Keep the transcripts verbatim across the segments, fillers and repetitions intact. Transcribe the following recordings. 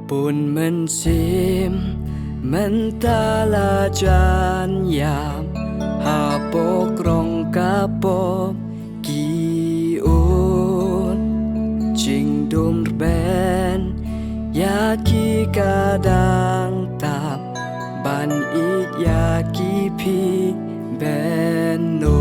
Bun mynsiem mynta la jan ïap, ha pokrang ka pop ki un. Jingdum rben ïa ki ka dang tap, ban ïeit ïa ki phi ben nud.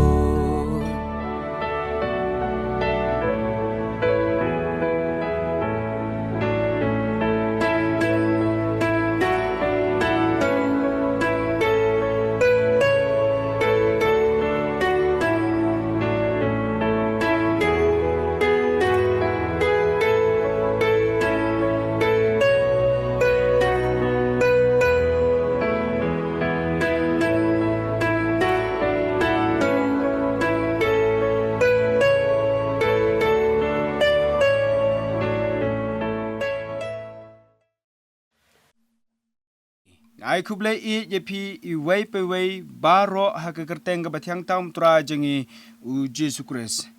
Nga ai khublei ïa phi iwei pa iwei baroh ha ka kyrteng kaba thiang tam u Trai jong ngi u Jisu Khrist.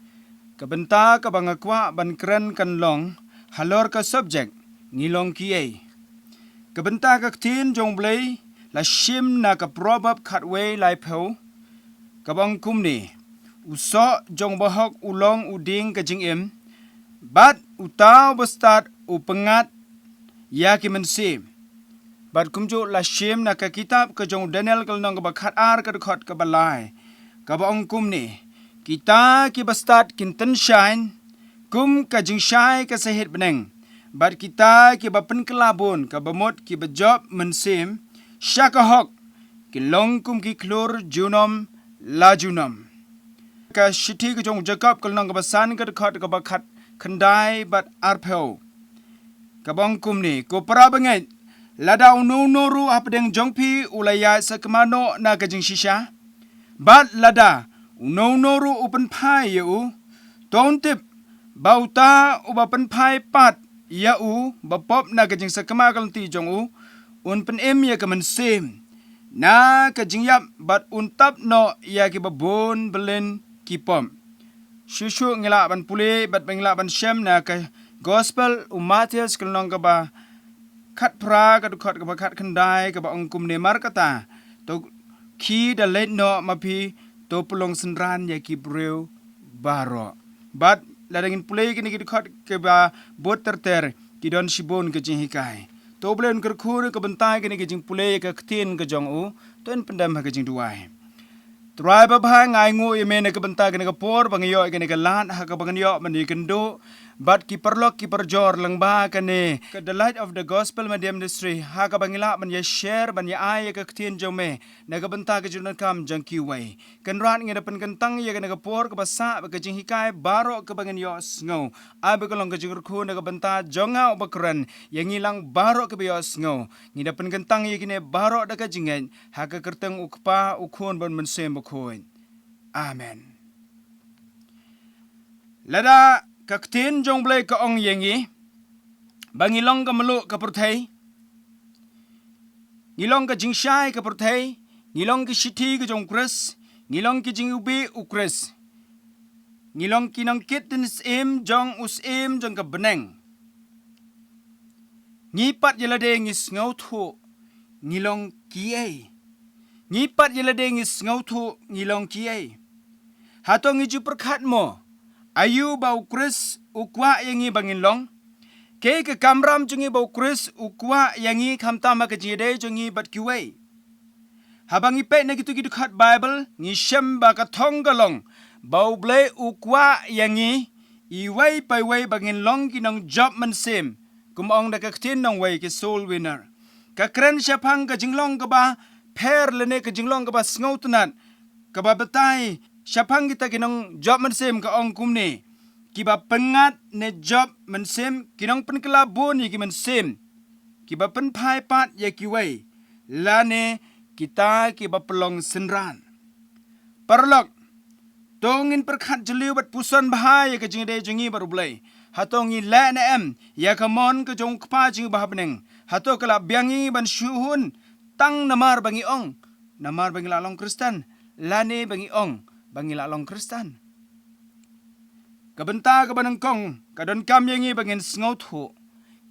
Ka bynta kaba nga kwah ban kren kan long halor ka subject, ngi long kiei. Ka bynta ka ktien jong U Blei la shim na ka Proverb khatwei laiphew, kaba ong kumne: U soh jong u bahok u long u dieng ka jingim, bad uta u bastad u pyngngad ïa ki mynsiem. Bad kumjuh la shim na ka kitab ka jong u Daniel ka lynnong kaba khatar ka dkhot kaba lai, kaba ong kumne: Kita ki bastad kin tynshaiñ kum ka jingshai ka sahit bneng, bad kita kiba pynkylla bun, kaba mut kiba jop mynsiem sha ka hok, kin long kum ki khlur junom la junom. Ka shithi ka jong u Jakob ka lynnong kaba san ka dkhot kaba khatkhyndai bad arphew, kaba ong kumne: Ko para bangeit, lada uno uno ruh hapdeng jong phi u la ïaid sakma noh na ka jingshisha, bad lada uno uno ruh u pynphai ïa u, to un tip ba uta uba pynphai pat ïa u ba pop na ka jingsakma ka lynti jong u, un pynim ïa ka mynsiem na ka jingïap, bad un tap noh ïa kiba bun byllien ki pop. Shuh shuh ngi lah ban pule bad ngi lah ban shem na ka Gospel u Mathaios ka lynnong kaba khatphra ka dkhot kaba khatkhyndai, kaba ong kumne: Namar kata, to khie da leit noh ma phi, to pynlong synran ïa ki briew baroh. Bad lada ngin pule kine ki dkhot kiba bud ter ter, ki don shibun ki jinghikai. To U Blei un kyrkhu na ka bynta kine ki jingpule ïa ka ktien ka jong u. To ngin pyndem ha ka jingduwai. Trai babha, nga ainguh ïa me na ka bynta kane ka por ba nga ïoh ïa kane ka lad ha kaba ngan ïoh ban ïakynduh bad ki paralok ki parajor lyngba kane ka The Light of the Gospel Media Ministry, ha kaba ngi lah ban ïa share, ban ïa ai ïa ka ktien jong me na ka bynta ka jingdonkam jong kiwei. Kynrad, ngi da pynkyntang ïa kane ka por kaba sah bad ka jinghikai baroh kaba ngin ïohsngew. Ai ba kan long ka jingkyrkhu na ka bynta jong nga uba kren, ïa ngi lang baroh kiba ïohsngew. Ngi da pynkyntang ïa kine baroh da ka jingngeit ha ka kyrteng u Kpa, u Khun bad u Mynsiem Bakhuid. Amen. Lada ka ktien jong U Blei ka ong ïa ngi ba ngi long ka mluh ka pyrthei, ngi long ka jingshai ka pyrthei, ngi long ki shithi ka jong U Khrist, ngi long ki jingiwbih U Khrist, ngi long ki nongkit ktien syiem jong u Syiem jong ka bneng. Ngi pat ïa lade ngi sngewthuh ngi long kiei. Ngi pat ïa lade ngi sngewthuh ngi long kiei. Hato ngi ju pyrkhat mo aïu ba U Khrist u kwah ïa ngi ba ngin long? Kaei ka kamram jong ngi ba U Khrist u kwah ïa ngi, khamtam ha ka jingïadei jong ngi bad kiwei? Haba ngi peit na kitu ki dkhot Baibl, ngi shem ba ka thong ka long ba U Blei u kwah ïa ngi iwei pa iwei ba ngin long ki nongjop mynsiem, kum ong da ka ktien nongwei, ki soul winner. Ka kren shaphang ka jinglong kaba pher lane ka jinglong kaba sngewtynnat, kaba batai shaphang kita ki nongjop mynsiem, ka ong kumne: Kiba pyngngad ne jop mynsiem, ki nongpynkylla bun ïa ki mynsiem, kiba pynphai pat ïa kiwei, lane kita kiba pynlong synran. Paralok, to ngin pyrkhat jylliew bad puson bha ïa ka jingïadei jong ngi bad U Blei. Hato ngi leh ne em ïa ka mon ka jong U Kpa jong ngi ba ha bneng? Hato ka la biang ïa ngi ban shu hun tang namar ba ngi ong, namar ba ngi la long Khristan, lane ba ngi ong ba ngi la long Khristan? Ka bynta kaba nyngkong ka donkam ïa ngi ba ngin sngewthuh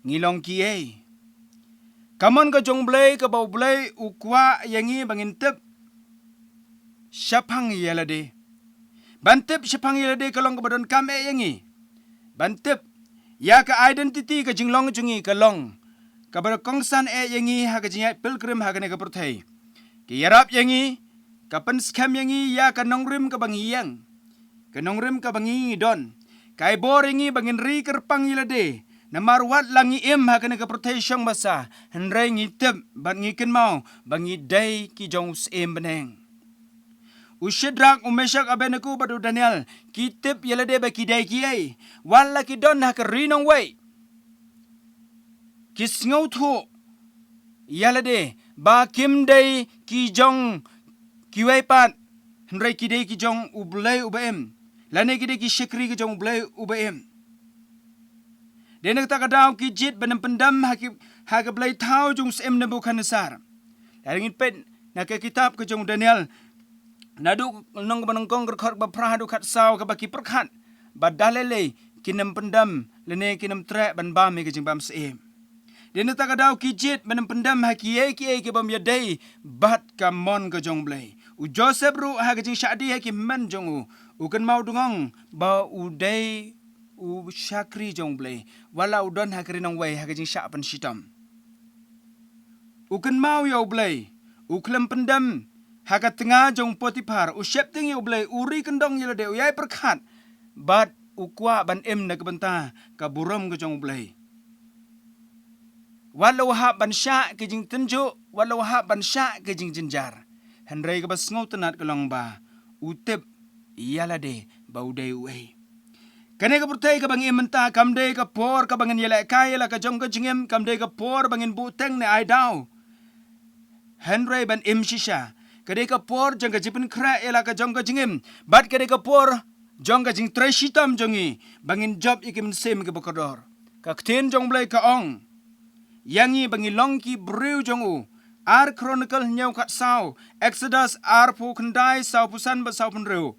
ngi long kiei. Ka mon ka jong U Blei, kaba U Blei u kwah ïa ngi ba ngin tip shaphang ïa lade. Ban tip shaphang ïa lade ka long kaba donkam eh ïa ngi. Ban tip ïa ka identity, ka jinglong jong ngi, ka long kaba kongsan eh ïa ngi ha ka jingïaid pilgrim ha kane ka pyrthei. Ka ïarap ïa ngi, ka pynskhem ïa ngi ïa ka nongrim kaba ngi ïeng, ka nongrim kaba ngi don. Ka ai bor ïa ngi ba ngin ri kyrpang ïa lade. Namar wat la ngi im ha kane ka pyrthei shong basa, hynrei ngi tip bad ngi kynmaw ba ngi dei ki jong u Syiem bneng. U Shadrak, u Meshak, Abednego bad u Daniel ki tip ïa lade ba ki dei kiei. Wat la ki don ha ka ri nongwei, ki sngewthuh ïa lade ba kim dei ki jong kiwei pat, hynrei ki dei ki jong U Blei uba im, lane ki dei ki shakri ki jong U Blei uba im. Dei na kata ka daw ki jied ban ym pyndem ha ki, ha ka blei thaw jong u Syiem Nebukhadnessar. Lada ngin peit na ka kitab ka jong u Daniel, naduh lynnong kaba nyngkong, ka dkhot ba phra haduh khatsaw, kaba ki pyrkhat ba da lei lei kin ym pyndem lane kin ym treh ban bam ïa ka jingbam syiem. Dei na kata ka daw ki jied ban ym pyndem ha kiei kiei ki bym ïadei bad ka mon ka jong U Blei. U Joseph ruh ha ka jingshah die ha ki hynmen jong u, u kynmaw dngong ba u dei u shakri jong U Blei, wat la u don ha ka ri nongwei ha ka jingshah pynshitom. U kynmaw ïa U Blei, u khlem pyndem ha ka tnga jong u Potiphar, u sheptieng ïa U Blei, u ri kyndong ïa lade, u ïai pyrkhat bad u kwah ban im na ka bynta ka burom ka jong U Blei. Wat la u hap ban shah ki jingtynjuh, wat la u hap ban shah ki jingjynjar, hynrei kaba sngewtynnat ka long ba u tip ïa lade ba u dei uei. Kane ka pyrthei kaba ngi im mynta kam dei ka por kaba ngin ïalehkai ïa la ka jong ka jingim, kam dei ka por ba ngin buhteng ne ai daw, hynrei ban im shisha. Ka dei ka por jong ka jingpynkhreh ïa la ka jong ka jingim, bad ka dei ka por jong ka jingtrei shitom jong ngi ba ngin jop ïa ki mynsiem kiba kordor. Ka ktien jong U Blei ka ong ïa ngi ba ngi long ki briew jong u. Ar Chronicle hynñiew khatsaw, Exodus arphew khyndai, sawphew san bad sawphew hynriew.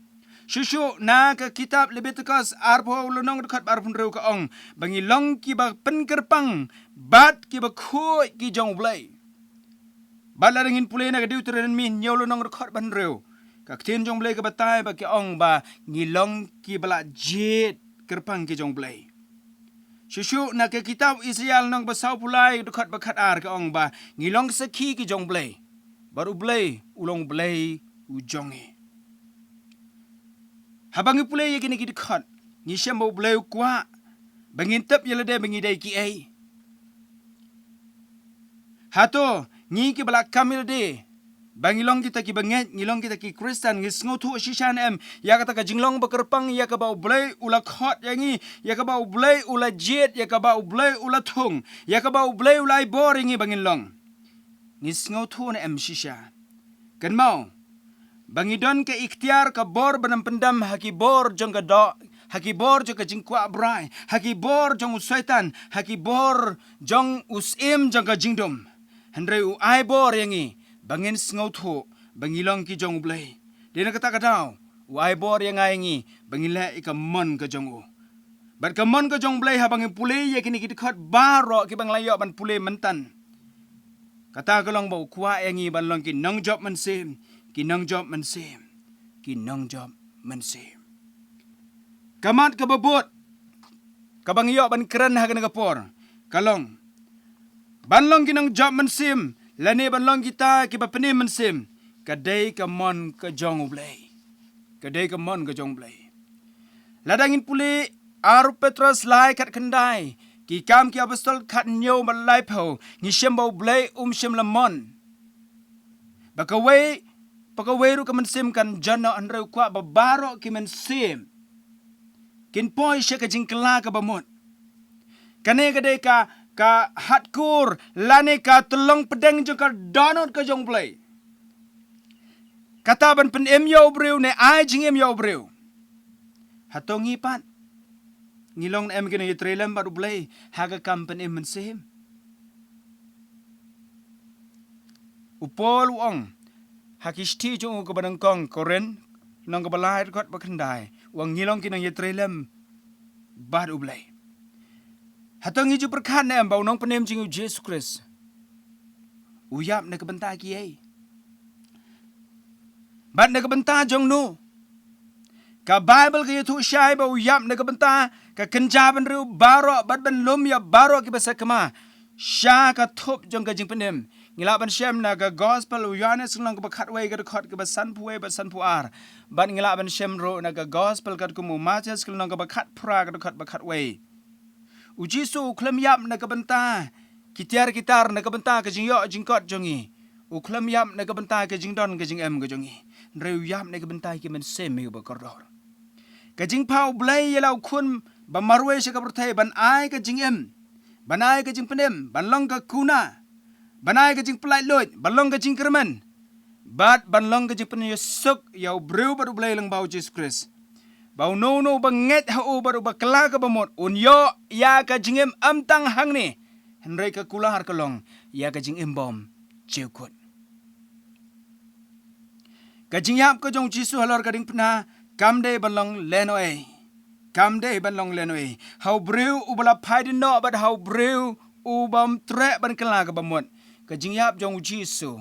Shuh shuh na ka kitab Leviticus arphew lynnong, dkhot arphew hynriew, ka ong ba ngi long kiba pynkyrpang bad kiba khuid ki jong U Blei. Bad lada ngin pule na ka Deuteronomi hynñiew lynnong, dkhot ba hynriew, ka ktien jong U Blei ka batai ba ki ong ba ngi long kiba la jied kyrpang ki jong U Blei. Shuh shuh na ka kitab Isaïah lynnong ba sawphew lai, dkhot ba khatar, ka ong ba ngi long sakhi ki jong U Blei, bad U Blei u long U Blei u jong ngi. Haba ngi pule ïa kine ki dkhot, ngi shem ba U Blei u kwah ba ngin tip ïa lade ba ngi dei kiei. Hato ngi kiba la kam ïa lade ba ngi long kita kiba ngeit, ngi long kita ki Khristan, ngi sngewthuh shisha ne em ïa kata ka jinglong ba kyrpang ïa kaba U Blei u la khot ïa ngi, ïa kaba U Blei u la jied, ïa kaba U Blei u la thung, ïa kaba U Blei u la ai bor ïa ngi ba ngin long? Ngi sngewthuh ne em shisha? Kynmaw ba ngi don ka iktiar, ka bor ban ym pyndem ha ki bor jong ka doh, ha ki bor jong ka jingkwah brai, ha ki bor jong u Soitan, ha ki bor jong u syiem jong ka jingdum. Hynrei u ai bor ïa ngi ba ngin sngewthuh ba ngi long ki jong U Blei. Dei na kata ka daw u ai bor ïa nga ïa ngi ba ngin leh ïa ka mon ka jong u. Bad ka mon ka jong U Blei, haba ngi pule ïa kine ki dkhot baroh kiba ngi la ïoh ban pule mynta, kata ka long ba u kwah ïa ngi ban long ki nongjop mynsiem, ki nongjop mynsiem, ki nongjop mynsiem. Ka mat kaba bud kaba ngi ïoh ban kren ha kane ka por ka long ban long ki nongjop mynsiem lane ban long kita kiba pynim mynsiem, ka dei ka mon ka jong U Blei. Ka dei ka mon ka jong U Blei. Lada ngin pule Ar Petros lai khatkhyndai, Ki Kam ki Apostol khathynñiew bad laiphew, ngi shem ba U Blei um shym la mon ba kawei pa kawei ruh ka mynsiem kan jan noh, hynrei u kwah ba baroh ki mynsiem kin poi sha ka jingkylla kaba mut. Kane ka dei ka, ka hatkur lane ka tyllong pdeng jong ka dohnud ka jong U Blei. Kata ban pynim ïa u briew ne ai jingim ïa u briew. Hato ngi pat ngi long ne em ki nongïatreilang bad U Blei ha ka kam pynim mynsiem? U Paul u ong ha ki shithi jong u kaba nyngkong Korinth, lynnong kaba lai, dkhot ba khyndai, u ong ngi long ki nongïatreilang bad U Blei. Hato ngi ju pyrkhat ne em ba u nongpynim jong ngi U Jisu Khrist U ïap na ka bynta kiei? Bad na ka bynta jong no? Ka Baibl ka ïathuh shai ba u ïap na ka bynta ka kynja bynriew baroh bad ban lum ïa baroh kiba sakma sha ka thup jong ka jingpynim. Ngi lah ban shem na ka Gospel u Ïohannes lynnong kaba khatwei ka dkhot kaba sanphew wei bad sanphew ar. Bad ngi lah ban shem ruh na ka Gospel katkum u Mathaios lynnong kaba khatphra ka dkhot ba khatwei. U Jisu u khlem ïap na ka bynta ki tiar ki tar, na ka bynta ka jingïoh jingkot jong ngi. U khlem ïap na ka bynta ka jingdon ka jingem ka jong ngi. Hynrei u ïap na ka bynta ki mynsiem kiba kordor. Ka jingpha U Blei ïa la u khun ba marwei sha ka pyrthei ban ai ka jingim, ban ai ka jingpynim, ban long ka kuna, ban ai ka jingpyllait luid, ban long ka jingkyrmen, bad ban long ka jingpynïasuk ïa u briew bad U Blei lyngba u Jisu Khrist. Ba uno uno uba ngeit ha u bad uba kylla kaba mut un ïoh ïa ka jingim ym tang hangne, hynrei ka kular ka long ïa ka jingim bymjukut. Ka jingïap ka jong u Jisu halor ka diengphna kam dei ban long lehnohei. Kam dei ban long lehnohei ha u briew uba la phai dien noh bad ha u briew u bym treh ban kylla kaba mut. Ka jingïap jong u Jisu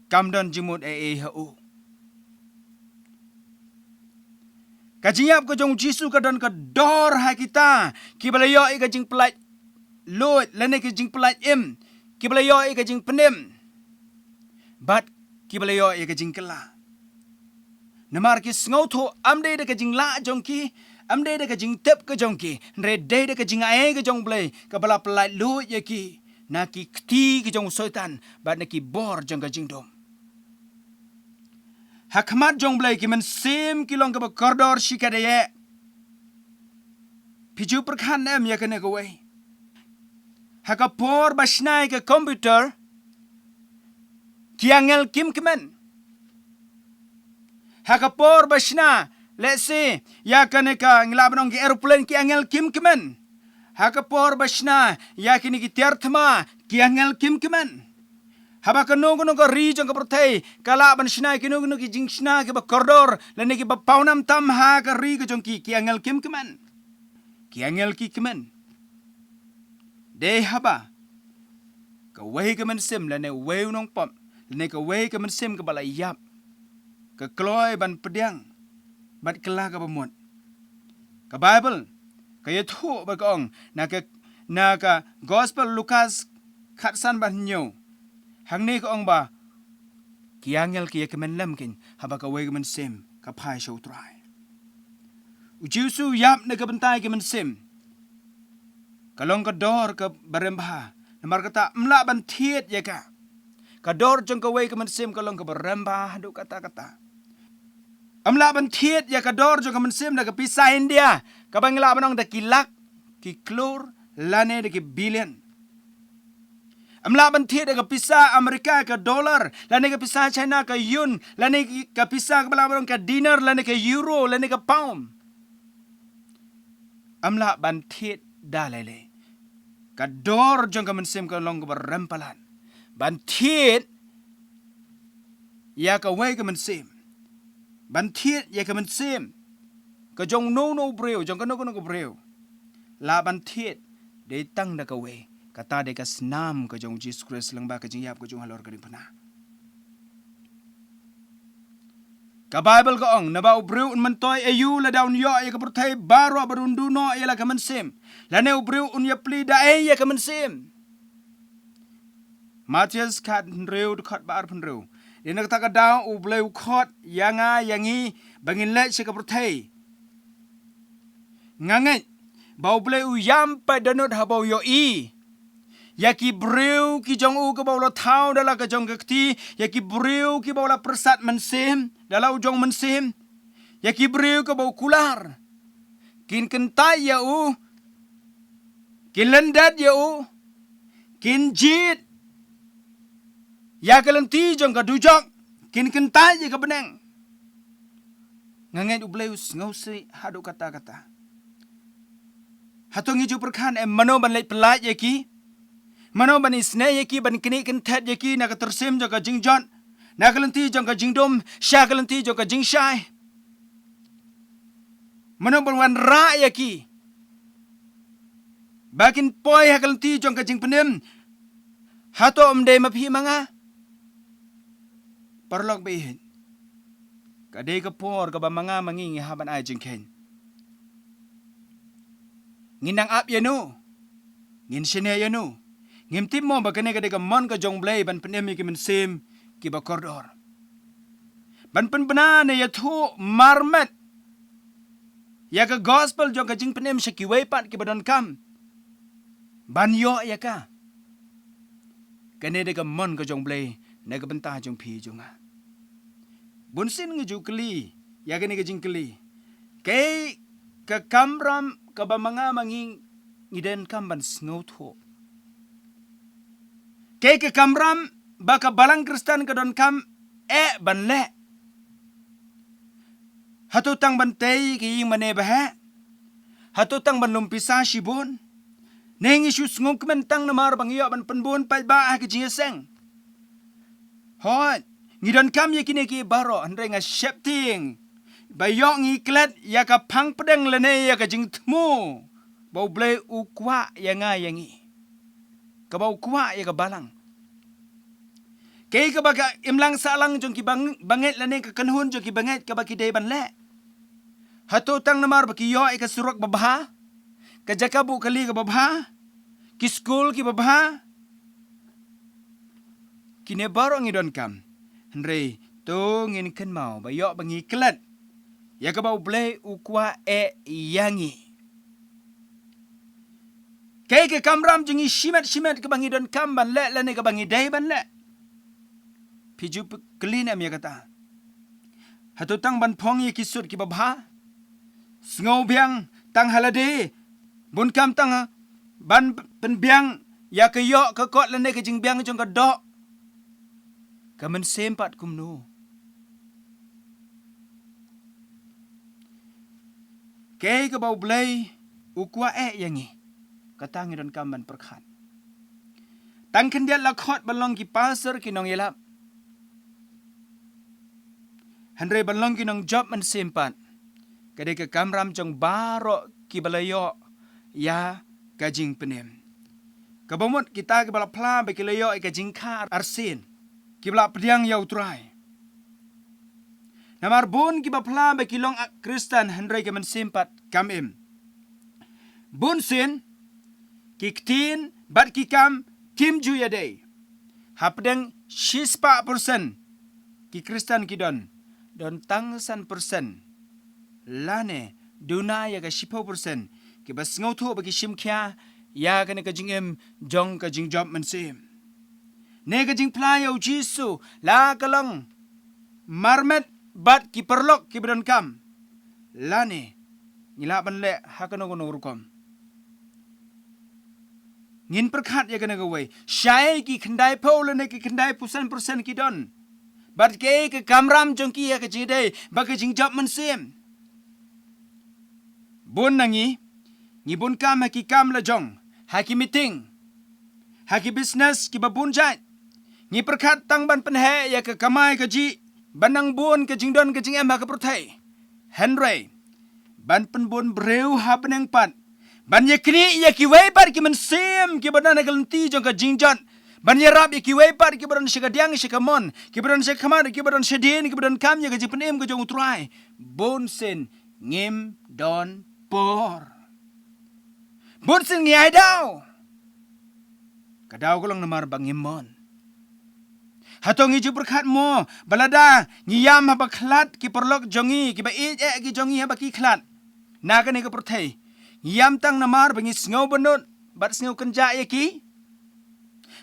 kam don jingmut ei ei ha u. Ka jingïap ka jong u Jisu ka don ka dor ha kita kiba la ïoh ïa ka jingpyllait luid lane ka jingpyllait im, kiba la ïoh ïa ka jingpynim, bad kiba la ïoh ïa ka jingkylla. Namar ki sngewthuh ym dei da ka jinglah jong ki, ym dei da ka jingtip ka jong ki, hynrei dei da ka jingai ka jong U Blei kaba la pyllait luid ïa ki na ki kti ka jong u Soitan bad na ki bor jong ka jingdum. Ha khmat jong U Blei ki mynsiem ki long kaba kordor shikatdei. Phi ju pyrkhat ne em ïa kane kawei? Ha ka por ba shna ïa ka computer, ki angel kim kmen. Ha ka por ba shna, let's say, ïa kane ka ngi lah ban ong ki aeroplane, ki angel kim kmen. Ha ka por ba shna ïa kine ki tiar thma, ki angel kim kmen. Haba kano kano ka ri jong ka pyrthei ka lah ban shna ïa kino kino ki jingshna kiba kordor lane kiba pawnam tam ha ka ri ka jong ki, ki angel kim kmen. Ki angel ki kmen. Dei haba kawei ka mynsiem lane uwei u nongpop lane kawei ka mynsiem kaba la ïap ka kloi ban pdiang bad kylla kaba mut. Ka Baibl ka ïathuh ba ka ong na ka, na ka Gospel Lukas khatsan bad hynñiew. Hangne ka ong ba ki angel ki ïa kmen lem kein haba kawei ka mynsiem ka phai sha U Trai. U Jisu u ïap na ka bynta ki mynsiem. Ka long ka dor kaba rem bha. Namar kata ym lah ban thied ïa ka. Ka dor jong kawei ka mynsiem ka long kaba rem bha haduh katta katta. Ym lah ban thied ïa ka dor jong ka mynsiem da ka pisa India, kaba ngi lah ban ong da ki lak, ki klur, lane da ki billion. Ym lah ban thied da ka pisa Amerika ka dollar, lane ka pisa China ka yuan, lane ki, ka pisa kaba lah ban ong ka dinar, lane ka euro, lane ka pound. Ym lah ban thied da lei lei. Ka dor jong ka mynsiem ka long kaba rem palat. Ban thied ïa kawei ka mynsiem. Ban thied ïa ka mynsiem ka jong uno uno u briew, jong kano kano ka briew. Lah ban thied dei tang da kawei. Kata dei ka snam ka jong u Jisu Khrist lyngba ka jingïap ka jong u halor ka diengphna. Ka Baibl ka ong, naba u briew un myntoi aïu lada un ïoh ïa ka pyrthei baroh bad un duh noh ïa la ka mynsiem? Lane u briew un ïapli da ei ïa ka mynsiem? Mathaios khathynriew dkhot ba arphew hynriew. Dei na kata ka daw U Blei u khot ïa nga ïa ngi ba ngin leit sha ka pyrthei. Nga ngeit ba U Blei u ïam pat dohnud haba u ïohi ïa ki briew ki jong u kiba u la thaw da la ka jong ka kti, ïa ki briew kiba u la pyrsad mynsiem da la u jong mynsiem, ïa ki briew kiba u kular. Kin kyntait ïa u, kin lyndet ïa u, kin jied ïa ka lynti jong ka dujok, kin kyntait ïa ka bneng. Nga ngeit U Blei u sngewsih haduh katta katta. Hato ngi ju pyrkhat em mano ban leit pyllait ïa ki? Mano ban isynei ïa ki, ban knieh kynthet ïa ki na ka tyrsiem jong ka jingjot, na ka lynti jong ka jingdum sha ka lynti jong ka jingshai? Mano ban wanrah ïa ki ba kin poi ha ka lynti jong ka jingpynim? Hato ym dei ma phi ma nga? Paralok ba ïeit, ka dei ka por kaba ma nga ma ngi ngi hap ban ai jingkheiñ. Ngin nang ap ïa no? Ngin shaniah ïa no? Ngim tip mo ba kane ka dei ka mon ka jong Blei ban pynim ïa ki mynsiem kiba kordor, ban pynbna ne ïathuh marmet ïa ka gospel jong ka jingpynim sha kiwei pat kiba donkam ban ïoh ïa ka. Kane dei ka mon ka jong Blei na ka bynta jong phi jong nga. Bunsien ngi ju kylli ïa kane ka jingkylli, kaei ka kamram kaba ma nga ma ngi ngi donkam ban sngewthuh? Kaei ka kamram ba ka balang Khristan ka donkam eh ban leh? Hato tang ban tei ki ïing mane ba heh? Hato tang ban lum pisa shibun? Ne ngi shu sngewkmen tang namar ba ngi ïoh ban pynbun paidbah ha ki jingïaseng? Hooid, ngi donkam ïa kine ki baroh, hynrei nga sheptieng ba ïoh ngi klet ïa ka phang pdeng lane ïa ka jingthmu ba U Blei u kwah ïa nga ïa ngi, kaba u kwah ïa ka balang. Kaei kaba ka imlang sahlang jong ki bang-, bangeit lane ka kynhun jong ki bangeit kaba ki dei ban leh? Hato tang namar ba ki ïoh ïa ka surok babha, ka jaka buh kali kaba bha, ki skul kiba bha? Kine baroh ngi donkam, hynrei to ngin kynmaw ba ïoh ba ngi klet ïa kaba U Blei u kwah eh ïa ngi. Kaei ka kamram jong ngi shimet shimet kaba ngi donkam ban leh lane kaba ngi dei ban leh? Phi ju kylli ne em ïa kata? Hato tang ban phong ïa ki suit kiba bha, sngewbiang tang ha lade, bun kam tang ban pynbiang ïa ka ïoh ka kot lane ka jingbiang jong ka doh? Ka mynsiem pat kumno? Kaei kaba U Blei u kwah eh ïa ngi? Kata ngi donkam ban pyrkhat. Tang khyndiat la khot ban long ki pastor, ki nongïalap, hynrei ban long ki nongjop mynsiem pat ka dei ka kamram jong baroh kiba la ïoh ïa ka jingpynim. Kaba mut kita kiba la phla ba ki la ïoh ïa ka jingkha arsien, kiba la pdiang ïa U Trai. Namar bun kiba phla ba ki long Khristan hynrei ka mynsiem pat kam im. Bunsien ki ktien bad ki kam kim ju ïadei. Hapdeng shispah persen ki Khristan ki don, don tang san persen lane duna ïa ka shiphew persen kiba sngewthuh ba ki shim khia ïa kane ka jingim jong ka jingjop mynsiem. Ne ka jingphla ïa U Jisu la ka long marmet bad ki paralok kiba donkam, lane ngi lah ban leh ha kano kano rukom? Ngin pyrkhat ïa kane kawei. Shaei ki khyndaiphew lane ki khyndaiphew san persen ki don, bad kaei ka kamram jong ki ïa ka jingïadei bad ka jingjop mynsiem? Bun na ngi, ngi bun kam ha ki kam la jong, ha ki meeting, ha ki business kiba bun jait. Ngi pyrkhat tang ban pynheh ïa ka kamai kajih, ban nang bun ka jingdon ka jingem ha ka pyrthei. Hynrei ban pynbun briew ha bneng pat, ban ïaknieh ïa kiwei pat ki mynsiem kiba don ha ka lynti jong ka jingjot, ban ïarap ïa kiwei pat kiba don sha kadiang sha kamon, kiba don sha khmat, kiba don shadien, kiba donkam ïa ka jingpynim ka jong U Trai, bunsien ngim don por. Bunsien ngi ai daw. Ka daw ka long namar ba ngim mon. Hato ngi ju pyrkhat mo ba lada ngi ïam haba khlad ki paralok jong ngi, kiba ïeit eh ki jong ngi haba ki khlad na kane ka pyrthei, ngi ïam tang namar ba ngi sngew bynnud bad sngew kynjah ïa ki?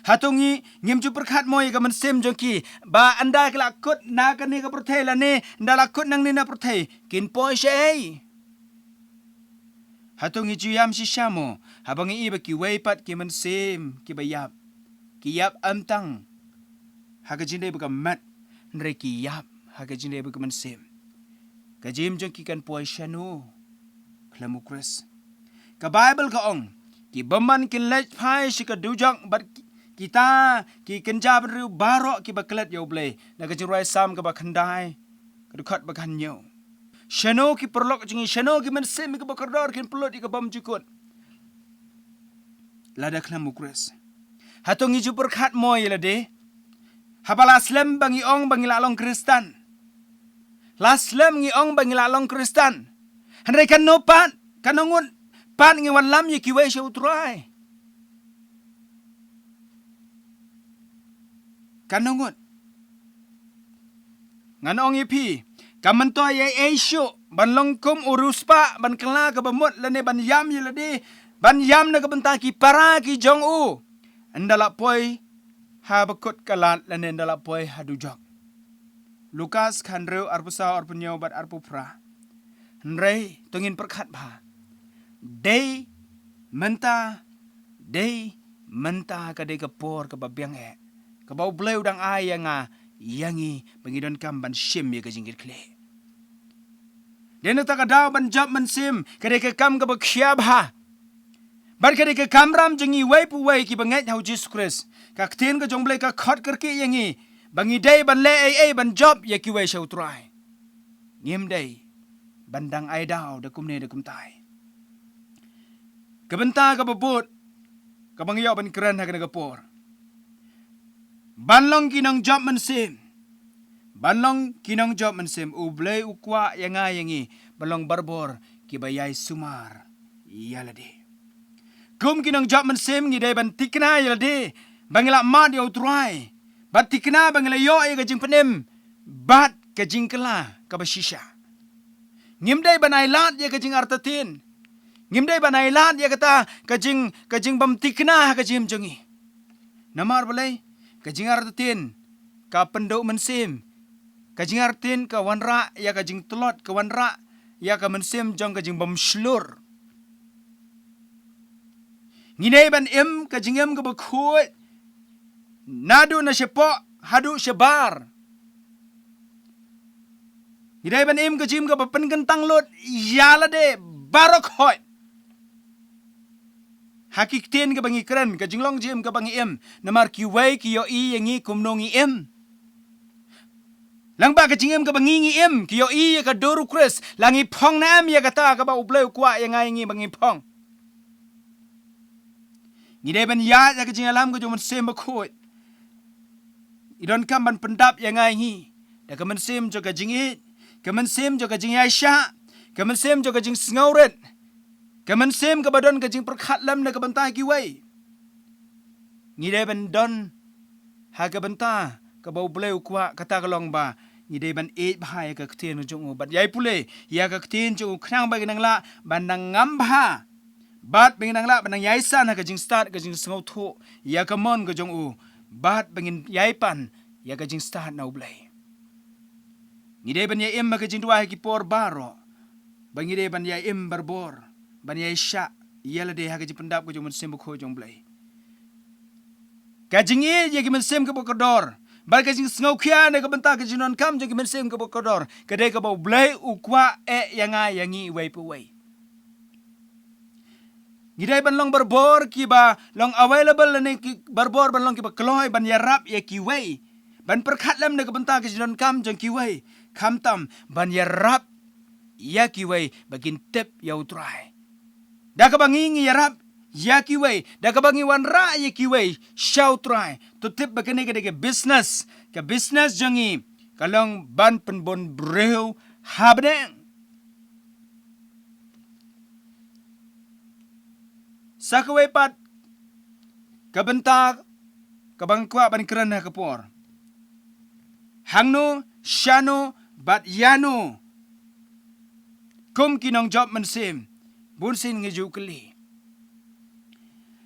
Hato ngi, ngim ju pyrkhat mo ïa ka mynsiem jong ki ba ynda ki la kut na kane ka pyrthei lane ynda la kut nangne na pyrthei, kin poi shaei? Hato ngi ju ïam shisha mo haba ngi i ba kiwei pat ki mynsiem kiba ïap, ki ïap ym tang ha ka jingdei bad ka met, hynrei ki ïap ha ka jingdei bad ka mynsiem? Ka jingim jong ki kan poi shano khlem U Khrist? Ka Baibl ka ong, ki bymman kin leit phai sha ka dujok bad ki, kita ki kynja bynriew baroh kiba klet ïa U Blei, na ka jingrwai Salm kaba khyndai, ka dkhot ba khathynñiew. Shano ki paralok jong ngi, shano ki mynsiem kiba kordor kin pynlut ïa ka bymjukut lada khlem U Khrist? Hato ngi ju pyrkhat mo ïa lade? Haba la slem ba ngi ong ba ngi la long Khristan. La slem ngi ong ba ngi la long Khristan. Hynrei kano pat, kano ngut pat ngi wallam ïa kiwei sha U Trai? Kano ngut? Ngan ong ïa phi, kam myntoi ei ei shuh ban long kum u riewspah, ban kylla kaba mut lane ban ïam ïa lade, ban ïam na ka bynta ki para ki jong u. Ynda la poi ha bakut ka lad lane ynda la poi ha dujok. Lukas khathynriew, arphew saw, arphew hynñiew bad arphew phra. Hynrei to ngin pyrkhat bha. Dei mynta, dei mynta ka dei ka por kaba biang eh, kaba U Blei u dang ai ïa nga, ïa ngi, ba ngi donkam ban shim ïa ka jingkitkhlieh. Dei na kata ka daw ban jop mynsiem, ka dei ka kam kaba khia bha. Bad ka dei ka kamram jong ngi uwei pa uwei kiba ngeit ha U Jisu Khrist. Ka ktien ka jong U Blei ka khot kyrkieh ïa ngi ba ngi dei ban leh ei ei ban jop ïa kiwei sha U Trai. Ngim dei ban dang ai daw da kumne da kumtai. Ka bynta kaba bud kaba ngi ïoh ban kren ha kane ka por, ban long ki nongjop mynsiem. Ban long ki nongjop mynsiem. U Blei u kwah ïa nga ïa ngi ban long barabor kiba ïai sumar ïa lade. Kum ki nongjop mynsiem ngi dei ban tikna ïa lade ba ngi la mad ïa U Trai, bad tikna ba ngi la ïoh ïa ka jingpynim bad ka jingkylla kaba shisha. Ngim dei ban ailad ïa ka jingartatien. Ngim dei ban ailad ïa kata ka jing, ka jingbymtikna ha ka jingim jong ngi. Namar balei? Ka jingartatien ka pynduh mynsiem. Ka jingartatien ka wanrah ïa ka jingtlot, ka wanrah ïa ka mynsiem jong ka jingbymshlur. Ngi dei ban im ka jingim kaba khuid naduh na shapoh haduh shabar. Ngi dei ban im ka jingim kaba pynkyntang lut ïa lade baroh khoit. Ha ki ktien kaba ngi kren, ka jinglong jingim kaba ngi im, namar kiwei ki ïohi ïa ngi kumno ngi im. Lyngba ka jingim kaba ngi ngi im, ki ïohi ïa ka dur U Khrist, la ngi phong ne em ïa kata kaba U Blei u kwah ïa nga ïa ngi ba ngi phong. Ngi dei ban ïaid ïa ka jingïalam ka jong u Mynsiem Bakhuid. I donkam ban pyndap ïa nga ïa ngi da ka mynsiem jong ka jingïeit, ka mynsiem jong ka jingïaishah, ka mynsiem jong ka jingsngewrit, ka mynsiem kaba don ka jingpyrkhat lem na ka bynta kiwei. Ngi dei ban don ha ka bynta kaba U Blei u kwah, kata ka long ba ngi dei ban ïeit bha ïa ka ktien jong u bad ïai pule ïa ka ktien jong u khnang ba ngin nang lah ban nang ngam bha bad ba ngin nang lah ban nang ïai san ha ka jingstad ka jingsngewthuh ïa ka mon ka jong u bad ba ngin ïai pan ïa ka jingstad na U Blei. Ngi dei ban ïa im ha ka jingduwai ha ki por baroh, ba ngi dei ban ïa im barabor, ban ïaishah ïa lade ha ka jingpyndap ka jong u Mynsiem Bakhuid jong U Blei. Ka jingïeit ïa ki mynsiem kiba kordor bad ka jingsngewkhia na ka bynta ka jingdonkam jong ki mynsiem kiba kordor ka dei kaba U Blei u kwah eh ïa nga ïa ngi uwei pa uwei. Ngi dei ban long barabor kiba long available lane ki barabor ban long kiba kloi ban ïarap ïa kiwei, ban pyrkhat lem na ka bynta ka jingdonkam jong kiwei, khamtam ban ïarap ïa kiwei ba kin tip ïa U Trai. Da kaba ngi ngi ïarap ïa kiwei, da kaba ngi wanrah ïa kiwei sha U Trai, to tip ba kane ka dei ka business, ka business jong ngi ka long ban pynbun briew ha bneng. Sa kawei pat ka bynta kaba nga kwah ban kren ha ka por. Hangno, shano bad ïano kum ki nongjop mynsiem, bunsien ngi ju kylli.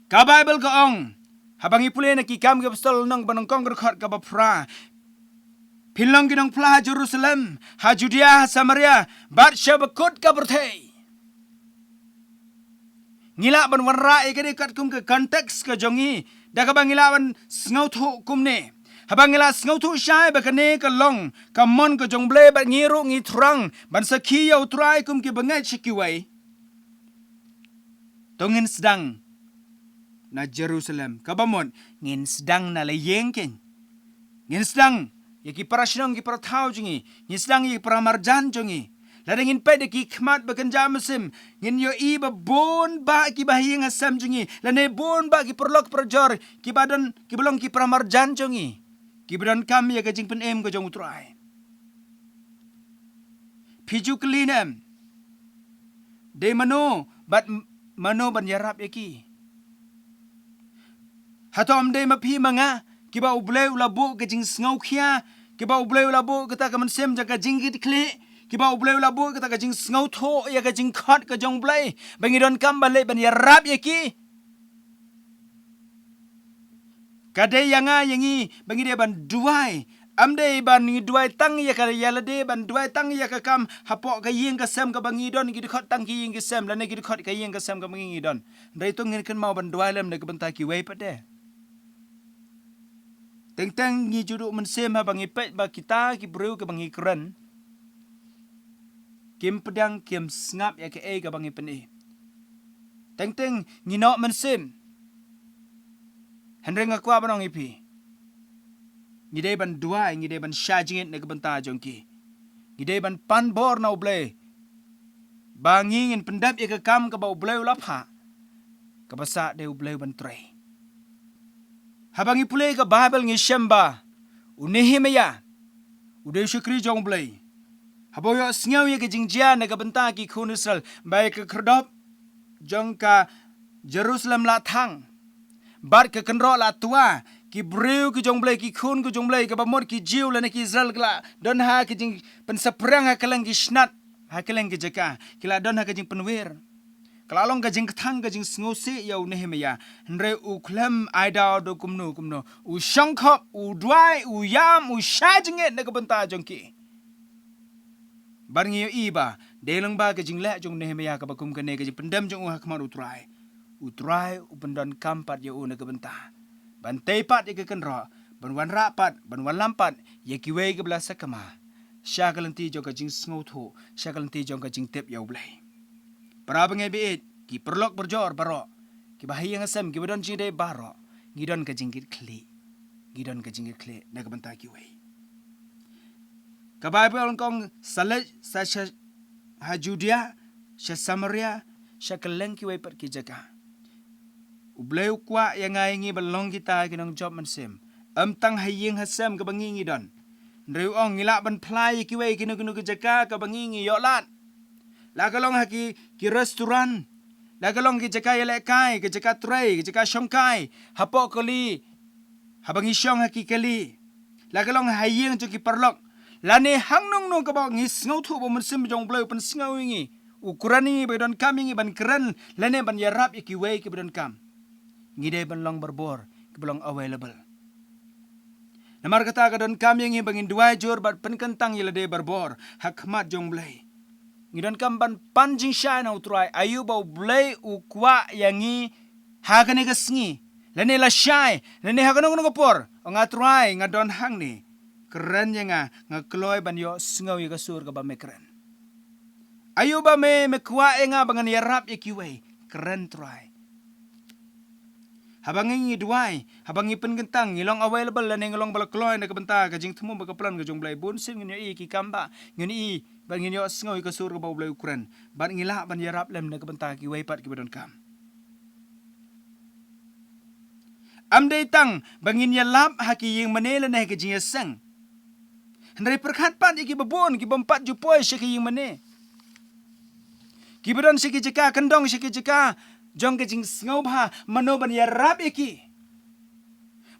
Ka Baibl ka ong, haba ngi pule na Ki Kam ki Apostol lynnong ba nyngkong, dkhot kaba phra, phin long ki nongphla ha Jerusalem, ha Judia, ha Samaria bad sha bakut ka pyrthei. Ngi lah ban wanrah ïa kane katkum ka context ka jong ngi, da kaba ngi lah ban sngewthuh kumne. Haba ngi lah sngewthuh shai ba kane ka long ka mon ka jong U Blei bad ngi ruh ngi thrang ban sakhi ïa U Trai kum ki bangeit sha kiwei, to ngin sdang na Jerusalem, kaba mut ngin sdang na la ïing keiñ. Ngin sdang ïa ki para shnong, ki para thaw jong ngi, ngin sdang ïa ki para marjan jong ngi. Lada ngin peit da ki khmat ba kynja mynsiem, ngin ïohi ba bun bah ki bahaïing hasem jong ngi, lane bun bah ki paralok parajor, ki ba don, ki ba long ki paramarjan jong ngi, ki ba donkam ïa ka jingpynim ka jong U Trai. Phi ju kylli ne em, dei mano bad m-, mano ban ïarap ïa ki? Hato ym dei ma phi ma nga, ki ba U Blei u la buh ka jingsngewkhia, ki ba U Blei u la buh kata ka mynsiem jong ka jingkitkhlieh, ki ba U Blei u la buh kata ka jingsngewthuh ïa ka jingkhot ka jong U Blei, ba ngi donkam ban leit ban ïarap ïa ki? Ka dei ïa nga ïa ngi ba ngi dei ban duwai. Ym dei ban ngi duwai tang ïa ka ïa lade, ban duwai tang ïa ka kam hapoh ka ïing ka sem ka ba ngi don, ngi dkhot tang ki ïing ki sem, lane ngi dkhot ka ïing ka sem ka ba ngi ngi don. Hynrei to ngin kynmaw ban duwai lem na ka bynta kiwei pat de. Teng teng ngi ju duh mynsiem haba ngi peit ba kita ki briew ki ba ngi kren, kim pdiang, kim sngap ïa kaei ka ba ngi pyni. Teng teng ngi noh mynsiem. Hynrei nga kwah ban ong ïa phi, ngi dei ban duwai, ngi dei ban shah jingit na ka bynta jong ki. Ngi dei ban pan bor na U Blei ba ngi ngin pyndep ïa ka kam ka ba U Blei u la phah, ka ba sah dei U Blei u ban trei. Haba ngi pule ka Baibl ngi shem ba u Nehemiah u dei u shakri jong U Blei. Haba u ïohsngew ïa ka jingjia na ka bynta ki khun Israel, ba ïa ka khyrdop jong ka Jerusalem la thang, bad ka kynroh la twa, ki briew ki jong U Blei, ki khun ki jong U Blei, ka ba mut ki Jiw lane ki Israel, ki la don ha ka jingpynsaphriang ha kylleng ki shnat, ha kylleng ki jaka, ki la don ha ka jingpynwir. Ka la long ka jingkthang, ka jingsngewsih ïa u Nehemiah. Hynrei u khlem ai daw da kumno kumno. U shongkhop, u duwai, u ïam, u shah jingit na ka bynta jong ki. Bad ngi ïohi ba dei lyngba ka jingleh jong u Nehemiah ka ba kum kane, ka jingpyndem jong u ha khmat U Trai, U Trai u pyndonkam pat ïa u na ka bynta ban tei pat ïa ka kynroh, ban wanrah pat, ban wallam pat ïa kiwei ki ba la sakma sha ka lynti jong ka jingsngewthuh, sha ka lynti jong ka jingtip ïa U Blei. Para bangeit baieit, ki paralok parajor baroh, ki bahaïing hasem, ki ba don jingdei baroh, ngi don ka jingkitkhlieh. Ngi don ka jingkitkhlieh na ka bynta kiwei. Ka Baibl ka ong, sa leit sa sha, ha Judia, sha Samaria, sha kylleng kiwei pat ki jaka. U Blei u kwah ïa nga ïa ngi ban long kita ki nongjop mynsiem. Ym tang ha ïing ha sem ka ba ngi ngi don. Hynrei u ong ngi lah ban phla ïa kiwei kino kino ki jaka ka ba ngi ngi ïoh lad. La ka long ha ki, ki restaurant. La ka long ki jaka ïalehkai, ki jaka trei, ki jaka shongkai. Hapoh kali. Haba ngi shong ha ki kali. La ka long ha ïing jong ki paralok. Lane hangno hangno ka ba ngi sngewthuh ba u Mynsiem jong U Blei u pynsngew ïa ngi. U kren ïa ngi ba donkam ïa ngi ban kren. Lane ban ïarap ïa kiwei ki ba donkam. Ngi dei ban long barabor, ki ba long available. Namar kata ka donkam ïa ngi ba ngin duwai jur bad pynkyntang ïa lade barabor ha khmat jong U Blei. Ngi donkam ban pan jingshai na U Trai, aïu ba U Blei u kwah ïa ngi ha kane ka sngi, lane lashai, lane ha kano kano ka por. Ong, A Trai, nga don hangne. Kren ïa nga, nga kloi ban ïohsngew ïa ka sur ka ba me kren. Aïu ba me, me kwah ïa nga ba ngan ïarap ïa kiwei. Kren Trai. Haba ngi ngi duwai, haba ngi pynkyntang, ngi long available lane ngi long ba la kloi na ka bynta ka jingthmu bad ka plan ka jong U Blei, bun sien ngin ïohi ïa ki kam ba, ngin ïohi bad ngin ïohsngew ïa ka sur ka ba U Blei u kren. Bad ngi lah ban ïarap lem na ka bynta kiwei pat ki ba donkam. Ym dei tang ba ngin ïalap ha ki ïing mane lane ha ki jingïaseng. Hynrei pyrkhat pat ïa ki ba bun, ki bym pat ju poi sha ki ïing mane. Ki ba don sha ki jaka kyndong, sha ki jaka jong ka jingsngewbha, mano ban ïarap ïa ki.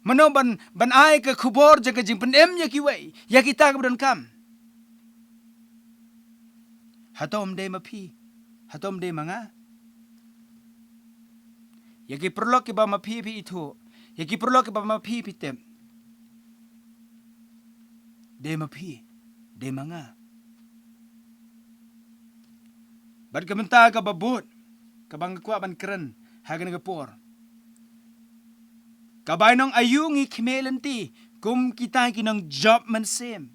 Mano ban, ban ai ka khubor jong ka jingpynim ïa kiwei, ïa kita ki ba donkam. Hato ym dei ma phi, hato ym dei ma nga. Ïa ki paralok ki ba ma phi phi ithuh, ïa ki paralok ki ba ma phi phi tip. Dei ma phi, dei ma nga. Bad ka bynta ka ba bud, ka ba nga kwah ban kren ha kane ka por, ka bainong, aïu ngi khmih lynti kum kita ki nongjop mynsiem.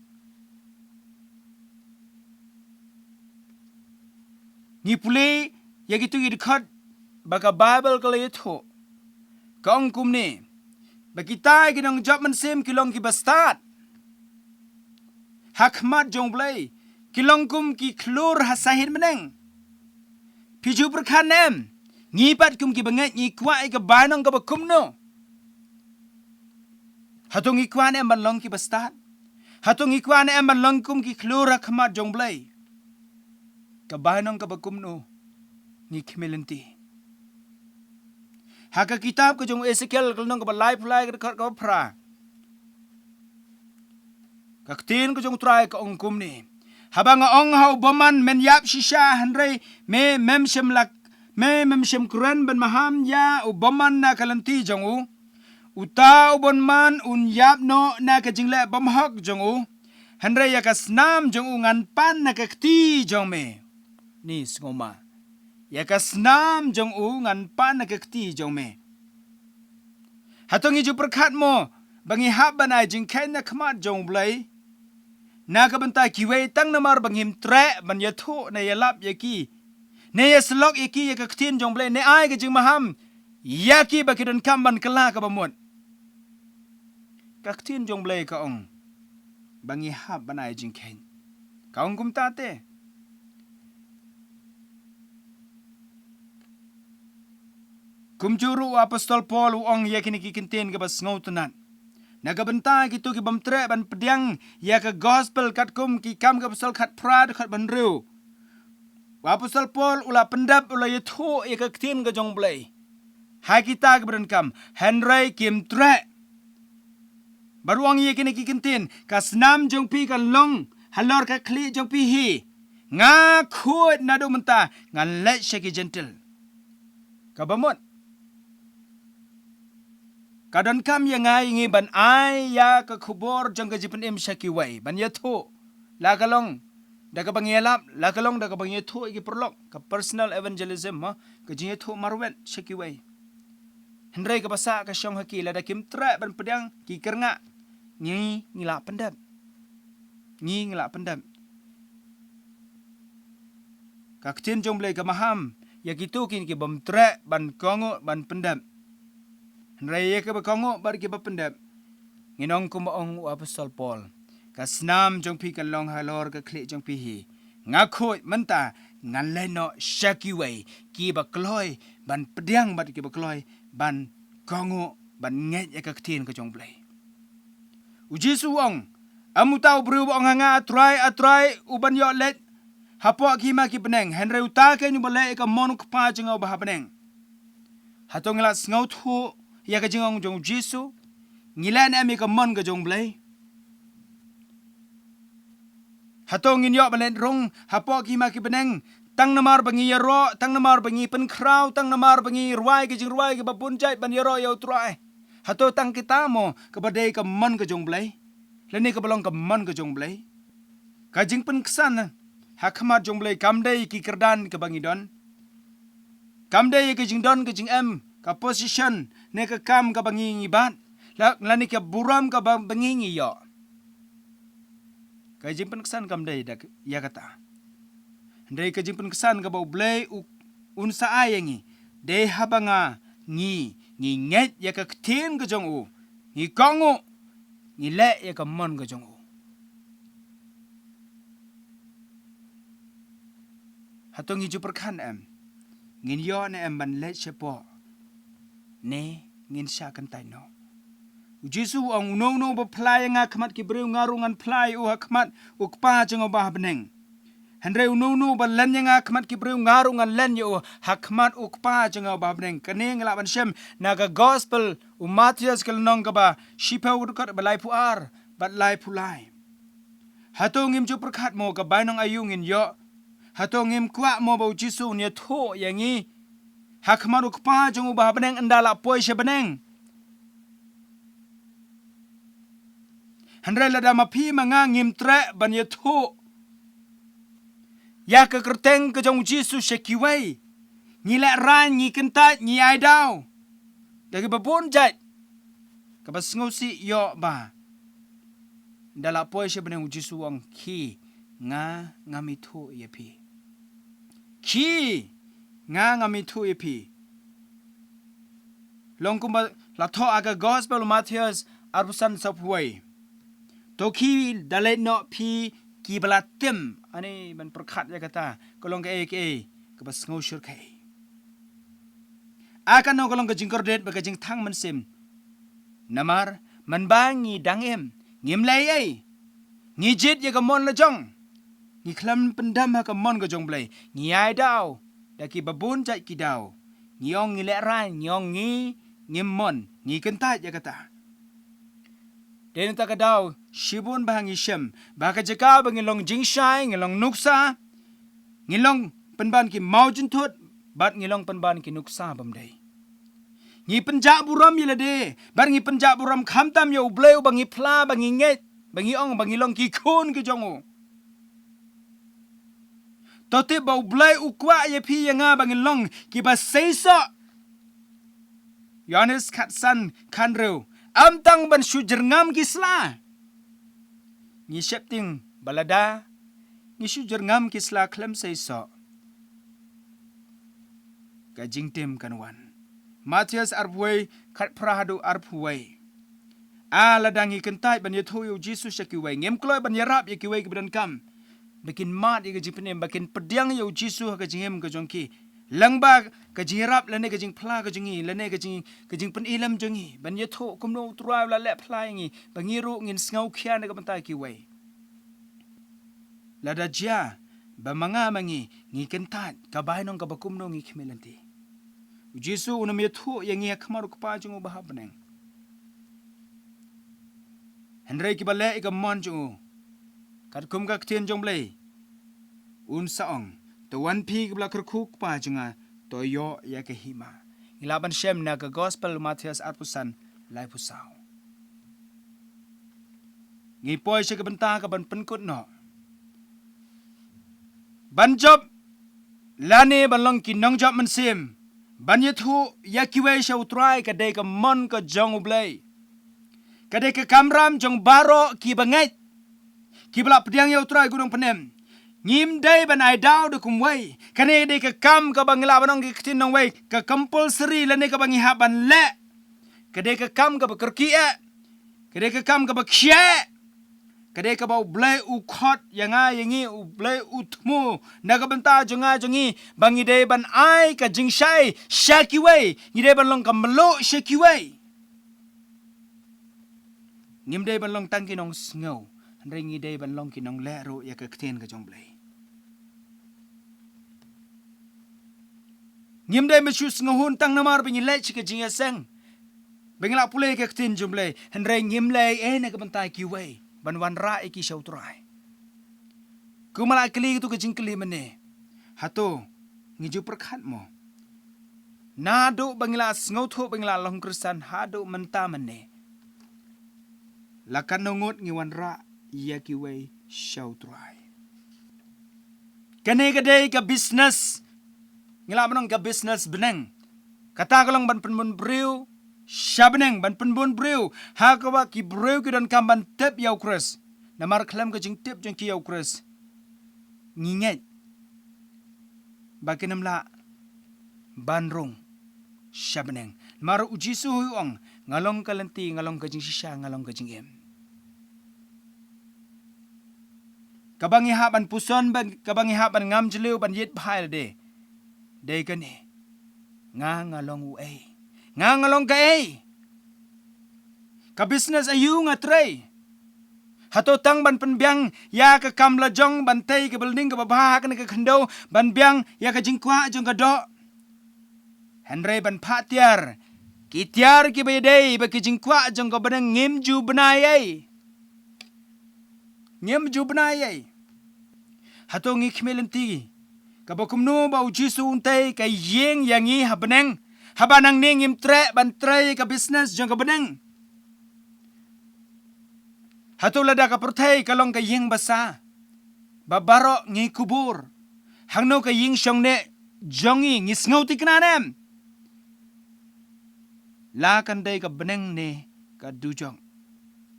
Ngi pule ïa kito ki dkhot ba ka Baibl ka la ïathuh. Ka ong kumne, ba kita ki nongjop mynsiem ki long ki ba stad ha khmat jong U Blei, Ki long kum ki khlur ha sahit bneng. Phi ju pyrkhat ne em? Ngi pat kum ki bangeit ngi kwah ïa ka bainong kaba kumno? Hato ngi kwah ne em ban long kiba stad? Hato ngi kwah ne em ban long kum ki khlur ha khmat jong Blei? Ka bainong kaba kumno ngi khmih lynti. Ha ka kitab ka jong u Esekiel ka lynnong kaba laiphew lai ka dkhot kaba phra, ka ktien ka jong u Trai ka ong kumne: Haba nga ong ha u bymman, men ïap shisha, hynrei me mem shym lak, me mem shym kren ban maham ïa u bymman na ka lynti jong u. Uta u bymman un ïap noh na ka jingleh bymhok jong u, hynrei ïa ka snam jong u ngan pan na ka kti jong me. Ni sngewma. Ïa ka snam jong u ngan pan na ka kti jong me. Hato ngi ju pyrkhat mo ba ngi hap ban ai jingkheiñ na khmat jong u Blei na ka bynta kiwei tang namar ba ngim treh ban ïathuh ne ïalap ïa ki, ne ïasyllok ïa ki ïa ka ktien jong u Blei, ne ai ka jingmaham ïa ki ba ki donkam ban kylla kaba mut? Ka ktien jong u Blei ka ong ba ngi hap ban ai jingkheiñ. Ka ong kumta te. Kumjuh ruh u apostol Paul u ong ïa kine ki kyntien kaba sngewtynnat na ka bynta kito ki bym treh ban pdiang ïa ka gospel katkum ki Kam ki Apostol khatphra dkhot ba hynriew. U apostol Paul u la pyndep, u la ïathuh ïa ka ktien ka jong u Blei ha kita kiba donkam, hynrei kim treh. Bad u ong ïa kine ki kyntien: Ka snam jong phi kan long halor ka khlieh jong phi hi. Nga khuid naduh mynta ngan leit sha ki Jentil. Kaba mut, ka donkam ïa nga ïa ngi ban ai ïa ka khubor jong ka jingpynim sha kiwei, ban ïathuh, la ka long da kaba ngi ïalap, la ka long da kaba ngi ïathuh ïa ki paralok, ka personal evangelism, ha, ka jingïathuh marwet sha kiwei. Hynrei kaba sah ka shong ha ki, lada kim treh ban pdiang, ki kyrngah, ngi, ngi lah pyndep. Ngi, ngi lah pyndep. Ka ktien jong u Blei ka maham ïa kito ki, ki bym treh ban kohnguh ban pyndep. Hynrei ïa kiba kohnguh bad kiba pyndep, ngin ong kumba ong u apostol Paul: Ka snam jong phi kan long halor ka khlieh jong phi hi. Nga khuid, mynta ngan leit noh sha kiwei, kiba kloi ban pdiang bad kiba kloi ban kohnguh ban ngeit ïa ka ktien ka jong u Blei. U Jisu u ong: Ym uta u briew uba ong ha nga, A Trai, A Trai, u ban ïoh leit hapoh ki hima ki bneng, hynrei uta keiñ uba leh ïa ka mon u Kpa jong nga uba ha bneng. Hato ngi la sngewthuh ïa ka jingong jong u Jisu? Ngi leh ne em ïa ka mon ka jong u Blei? Hato ngin ïoh ban leit rung hapoh ki hima ki bneng tang namar ba ngi ïaroh, tang namar ba ngi pynkhraw, tang namar ba ngi rwai ki jingrwai kiba bun jait ban ïaroh ïa u Trai? Hato tang kita mo kaba dei ka mon ka jong u Blei, lane kaba long ka mon ka jong u Blei? Ka jingpynksan ha khmat jong u Blei kam dei ki kyrdan kaba ngi don. Kam dei ka jingdon ka jingem, ka position, ne ka kam kaba ngi ngi bat, la, lane ka burom kaba, ba ngi ngi ïoh. Ka jingpynksan kam dei da k-, ïa kata. Hynrei ka jingpynksan kaba u Blei u, un sa ai ïa ngi, dei haba nga, ngi, ngi ngeit ïa ka ktien ka jong u, ngi kohnguh, ngi leh ïa ka mon ka jong u. Hato ngi ju pyrkhat ne em? Ngin ïoh ne em ban leit shapoh, ne ngin shah kyntait noh? U Jisu u ong: Uno uno uba phla ïa nga ha khmat ki briew, nga ruh ngan phla ïa u ha khmat u Kpa jong nga uba ha bneng. Hynrei uno uno uba len ïa nga ha khmat ki briew, nga ruh ngan len ïa u ha khmat u Kpa jong nga uba ha bneng. Kane ngi lah ban shem na ka gospel u Mathaios ka lynnong kaba shiphew, ka dkhot ba laiphew ar bad laiphew lai. Hato ngim ju pyrkhat mo ka bainong aïu ngin ïoh? Hato ngim kwah mo ba u Jisu un ïathuh ïa ngi ha khmat u Kpa jong u ba ha bneng ynda la poi sha bneng? Hynrei lada ma phi ma nga ngim treh ban ïathuh ïa ka kyrteng ka jong u Jisu sha kiwei, ngi lehraiñ, ngi kyntait, ngi ai daw da kiba bun jait, kaba sngewsih ïoh ba ynda la poi sha bneng u Jisu u ong: Khie, nga ngam ithuh ïa phi. Khie, nga ngam ithuh ïa phi. Long kumba la thoh ha ka gospel u Mathaios arphew san, sawphew wei: To khie, da leit noh phi kiba la tim Ani ban pyrkhat ïa kata ka long kaei kaei kaba sngewsyrkhei. A kano ka long ka jingkordit bad ka jingthang mynsiem. Namar mynba ngi dang im, ngim leh ei. Ngi jied ïa ka mon la jong. Ngi khlem pyndem ha ka mon ka jong U Blei. Ngi ai daw da kiba bun jait ki daw. Ngi ong ngi lehraiñ, ngi ong ngi, ngim mon, ngi kyntait ïa kata. Dei na kata ka daw shibun ba ngi shem ba ka jaka ba ngi long jingshai, ngi long nuksa, ngi long pynban ki mawjynthut bad ngi long pynban ki nuksa bymdei. Ngi pynjah burom ïa lade bad ngi pynjah burom khamtam ïa U Blei uba ngi phla, ba ngi ngeit, ba ngi ong ba ngi long ki khun ki jong u. To tip ba U Blei u kwah ïa phi ïa nga ba ngin long kiba seisoh. Ïoannis khatsan khathynriew. Ym tang ban shu jyrngam ki sla. Ngi sheptieng ba lada ngi shu jyrngam ki sla khlem seisoh, ka jingtim kan wan. Mathaios arphew wei, khatphra haduh arphew wei. A lada ngi kyntait ban ïathuh ïa U Jisu sha kiwei, ngim kloi ban ïarap ïa kiwei kiba donkam ba kin mad ïa ka jingpynim, ba kin pdiang ïa U Jisu ha ka jingim ka jong ki. Lyngba ka jingïarap lane ka jingphla ka jong ngi, lane ka jing, ka jingpynim jong ngi ban ïathuh kumno U Trai u la leh phla ïa ngi, ba ngi ruh ngin sngewkhia na ka bynta kiwei. Lada jia ba ma nga ma ngi ngi kyntait, ka bainong kaba kumno ngi khmih lynti. U Jisu un ym ïathuh ïa ngi ha khmat U Kpa jong u ba ha bneng. Hynrei kiba leh ïa ka mon jong u, katkum ka ktien jong U Blei, un sa ong, to wan phi kiba la kyrkhu U Kpa jong nga, to ïoh ïa ka hima. Ngi lah ban shem na ka Gospel Mathaios arphew san, laiphew saw. Ngi poi sha ka bynta kaban pynkut noh. Ban jop lane ban long ki nongjop mynsiem, ban ïathuh ïa kiwei sha U Trai ka dei ka mon ka jong U Blei. Ka dei ka kamram jong baroh kiba ngeit, kiba la pdiang ïa U Trai kum u nongpynim. Ngim dei ban ai daw da kumwei. Kane ka dei ka kam kaba ngi lah ban ong ki ktien nongwei, ka compulsory lane kaba ngi hap ban leh. Ka dei ka kam kaba kyrkieh. Ka dei ka kam kaba khia. Ka dei kaba U Blei u khot ïa nga ïa ngi, U Blei u thmu na ka bynta jong nga jong ngi, ba ngi dei ban ai ka jingshai sha kiwei, ngi dei ban long ka mluh sha kiwei. Ngim dei ban long tang ki nongsngew, hynrei ngi dei ban long ki nongleh ruh ïa ka ktien ka jong U Blei. Ngim dei ban shu sngewhun tang namar ba ngi leit sha ka jingïaseng, ba ngi la pule ka ktien jong U Blei, hynrei ngim leh ei na ka bynta kiwei ban wanrah ïa ki sha U Trai. Kumba la kylli katu ka jingkylli mynne, hato ngi ju pyrkhat mo? Naduh ba ngi la sngewthuh ba ngi la long Khristan haduh mynta mynne, la katno ngut ngi wanrah ïa kiwei sha U Trai? Kane ka dei ka business. Ngi lah ban ong ka business bneng. Kata ka long ban pynbun briew sha bneng, ban pynbun briew ha kaba ki briew ki donkam ban tip ïa U Khrist. Namar khlem ka jingtip jong ki ïa U Khrist, ngi ngeit ba kin ym lah ban rung sha bneng. Namar U Jisu u ong, nga long ka lynti, nga long ka jingshisha, nga long ka jingim. Kaba ngi hap ban puson, ba, kaba ngi hap ban ngam jylliew, ban ïeit bha ïa lade, dei kane: nga nga long uei? Nga nga long kaei? Ka business aïu nga trei? Hato tang ban pynbiang ïa ka kam la jong, ban tei ka building kaba bha ha kane ka khyndew, ban biang ïa ka jingkwah jong ka doh? Hynrei ban phah tiar ki tiar kiba ïadei bad ki jingkwah jong ka bneng ngim ju bna ei. Ngim ju bna ei. Hato ngi khmih lynti kaba kumno ba U Jisu un tei ka ïing ïa ngi ha bneng, haba nangne ngim treh ban trei ka business jong ka bneng? Hato lada ka pyrthei ka long ka ïing basa, ba baroh ngi kubur, hangno ka ïing shongneh jong ngi, ngi sngew thikna ne em? La kan dei ka bneng ne ka dujok,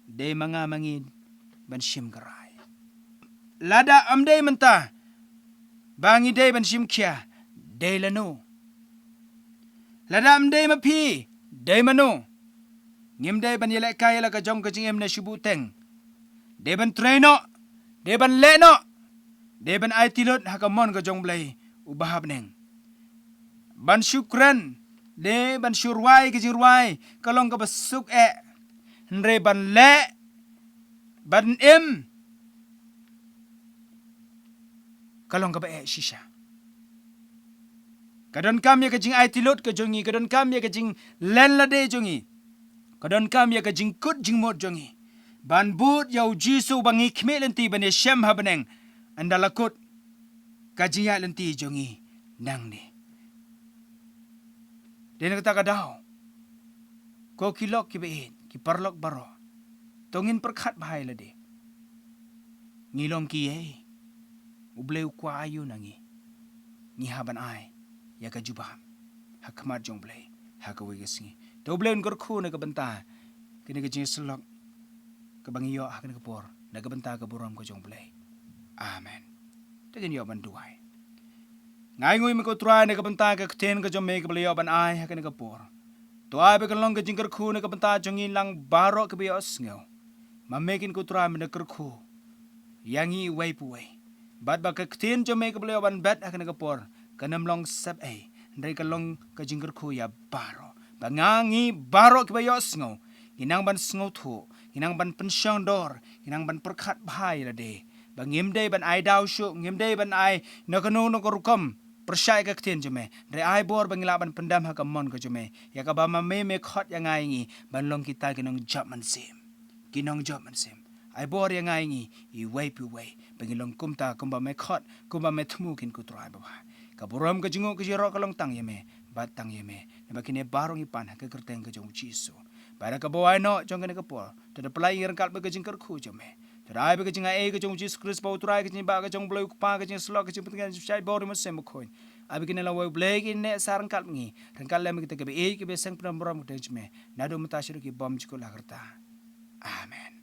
dei ma nga ma ngi ban shim ka rai. Lada ym dei mynta ba ngi dei ban shim khia, dei lano? Lada ym dei ma phi, dei mano? Ngim dei ban ïalehkai ïa la ka jong ka jingim na shu buhteng. Dei ban trei noh, dei ban leh noh. Dei ban aiti lut ha ka mon ka jong U Blei uba ha bneng. Ban shu kren, dei ban shu rwai ka jingrwai ka long kaba suk eh. Hynrei ban leh, ban im, ka long kaba eh shisha. Ka donkam ïa ka jingaiti lut ka jong ngi, ka donkam ïa ka jinglen lade jong ngi. Ka donkam ïa ka jingkut jingmut jong ngi ban bud ïa U Jisu ba ngi khmih lynti ban ïashem ha bneng. Ynda la kut ka jingïaid lynti jong ngi nangne. Dei na kata ka daw, ko ki lok kiba ïeit, ki paralok baroh, to ngin pyrkhat bha ïa lade. Ngi long kiei? U Blei u kwah aïu na ngi? Ngi hap ban ai ïa ka jubab ha khmat jong U Blei ha kawei ka sngi. To U Blei un kyrkhu na ka bynta kane ka jingïasyllok kaba ngi ïoh ha kane ka por, na ka bynta ka burom ka jong U Blei. Amen. To ngin ïoh ban duwai. Ngi ainguh ïa me ko Trai na ka bynta ka ktien ka jong me kaba la ïoh ban ai ha kane ka por. To ai ba kan long ka jingkyrkhu na ka bynta jong ngi lang baroh kiba ïohsngew. Ma me kin ko Trai men da kyrkhu ïa ngi iwei pa iwei. Bad ba ka ktien jong me kaba la ïoh ban bet ha kane ka por kan ym long sepei, hynrei kan long ka jingkyrkhu ïa baroh. Ba nga ngi baroh kiba ïohsngew ngi nang ban sngewthuh, ngi nang ban pynshong dor, ngi nang ban pyrkhat bha ïa lade. Ba ngim dei ban ai daw shuh, ngim dei ban ai na kano kano ka rukom pyrshah ïa ka ktien jong me. Hynrei ai bor ba ngi lah ban pyndem ha ka mon ka jong me, ïa kaba ma me me khot ïa nga ïa ngi ban long kita ki nongjop mynsiem. Ki nongjop mynsiem. Ai bor ïa nga ïa ngi iwei pa iwei ba ngin long kumta kumba me khot, kumba me thmu kin ko Trai babha. Ka burom ka jingnguh ka jingïaroh ka long tang ïa me bad tang ïa me. Naba kine baroh ngi pan ha ka kyrteng ka jong U Jisu. Bad ha kaba wai noh jong kane ka por, to da pynlait ïa ngi ryngkat bad ka jingkyrkhu jong me. To da ai bad ka jingaiei ka jong U Jisu Khrist ba U Trai, ka jingbah ka jong U Blei U Kpa, ka jingïasyllok, ka jingpyntngen jong U Trai bad U Mynsiem Bakhuid. Ai bad kine la wai U Blei kin neh sah ryngkat bad ngi, ryngkat lem kita kiba ïeit kiba ïaseng pyndonkam burom ka ktien jong me. Naduh mynta shaduh ki bymjukut la ka rta. Amen.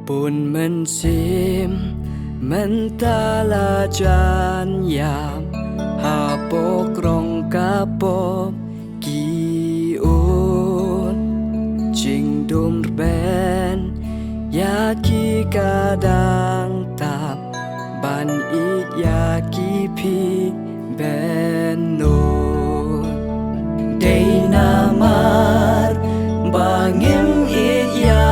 Bun mynsiem mynta la jan ïap hapoh krong ka pop ki ut, jingdum rben ïa ki ka dang tap ban ïeit ïa ki phi ben nud. Dei namar ba ngim ïeit ïa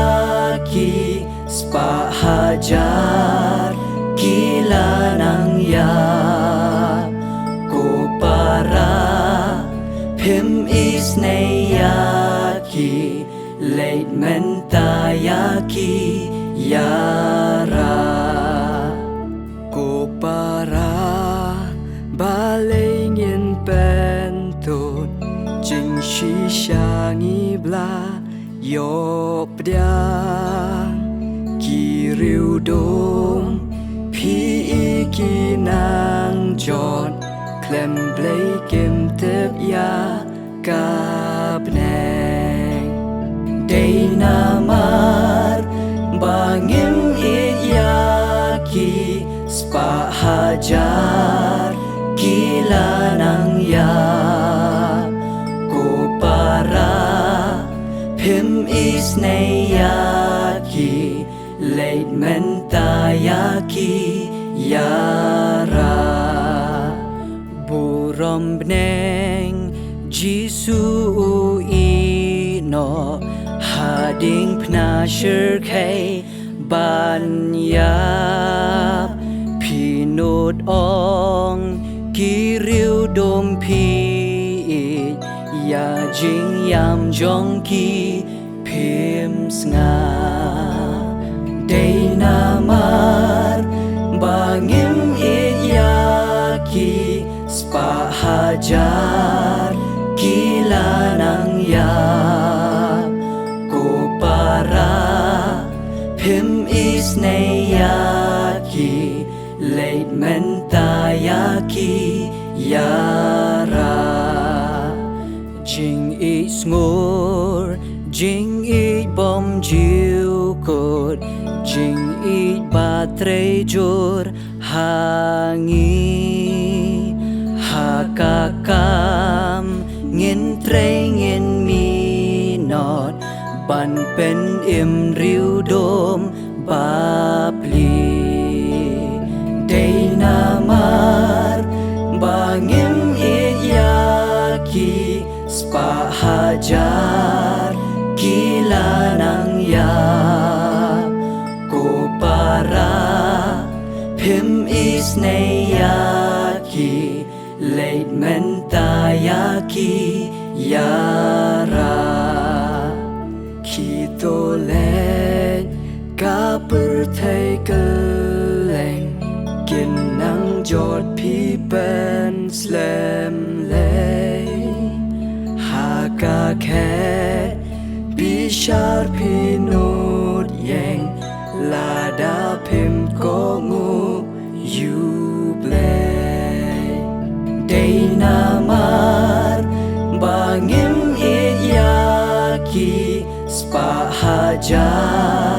ki spah hajar ki la nang ïap. Ko para, phim isynei ïa ki, leit mynta ïa ki ïarap. Ko para, balei ngin pyntud jingshisha ngi ba la ïoh pdiang? Ki riewdum phi i ki nang jot khlem Blei, kim tip ïa ka bneng. Dei namar ba ngim ïeit ïa ki spah hajar ki la nang ïap. Ko para, phim isynei ïa ki, leit mynta ïa ki ïarap. Burom bneng, Jisu u ïehnoh ha diengphna shyrkhei ban ïap. Phi nud ong ki riewdum phi ïeit ïa jingïam jong ki, phim sngap. Dei namar ba ngim ïeit ïa ki spah hajar ki la nang ïap. Ko para, phim isynei ïa ki, leit mynta ïa ki ïarap. Sngur jingïeit bym ju kut, jingïeit ba trei jur ha ngi. Ha ka kam ngin trei ngin minot, ban pynim riew dum bapli. Dei namar ba ngim ïeit ïa ki, spah hajar ki la nang ïap. Ko para, phim isynei ïa ki, leit mynta ïa ki ïarap. Khie to leit ka pyrthei kylleng, kin nang jot phi pynslem lei. Ha ka khet bishar phi nud ïeng, lada phim kohnguh ïa U Blei. Dei namar ba ngim ïeit ïa ki, spah hajar